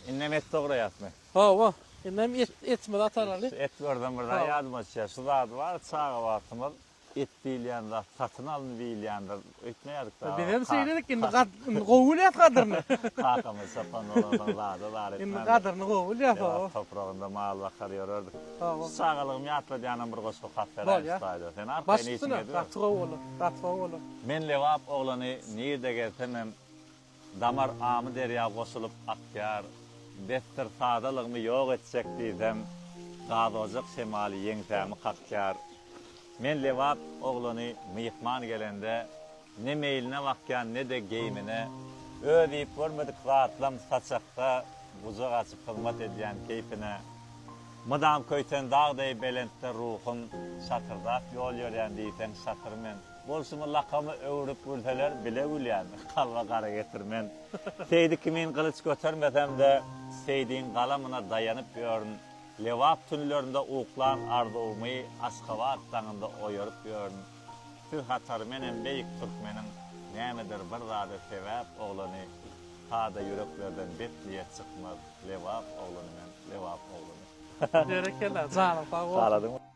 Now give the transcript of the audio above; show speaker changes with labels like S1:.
S1: Indem et dograýasmy?
S2: Hawa, indem et etimizi ataraly.
S1: Şu et görsem bir zat ýadyma düşýär. Şu zat bar, çaga wagtymyz et diýilýän zat satyn alnyp iýilýändir öýtmeýärdik dagy.
S2: Bizem şeýledik, indi indi gowy bilýäs gadyryny.
S1: Kakamyz çopan bolansoň zada zar etmändir.
S2: Indi gadyryny gowy bilýäs, hawa.
S1: Lebap topragynda mal bakar ýörerdik. Hawa. Şu çagalygymy ýatladýanam bir goşgy okap beräýin şu taýda. Sen arkaýyn işiňi ediber.
S2: Gaty gowy bolar, gaty gowy bolar.
S1: Men Lebap oglany nirde gezsemem Damar Amyderýa goşulyp akýar. Besdir sadalygymy ýok etjek diýsem, Gazojak şemaly ýeňsämi kakýar. Men Lebap oglany myhman gelende, Ne meýline bakýan, ne-de geýmine. Öz iýip görmedik zatlam saçakda, Gujak açyp hyzmat edýän keýpine. Mydam Köýtendag deý belentde ruhum, Şatyrdap ýol ýörýän diýseň şatyr men. Bolşumy lakama öwrüp gülseler bile gülýän, kalba gara getirmen. Seýdi kimin gylyç götermesem-de, Seýdiň galamyna daýanyp ýörün. Lebap tünlerinde uklan arzuwymy Aşgabat daňynda oýaryp ýörün. Siz hatary menem beýik türkmeniň nämedir bir zada sebäp oglany, sada ýüreklerden bet niýet çykmaz, Lebap oglany men, Lebap oglany.
S2: Berekella, janyň sag bolsun.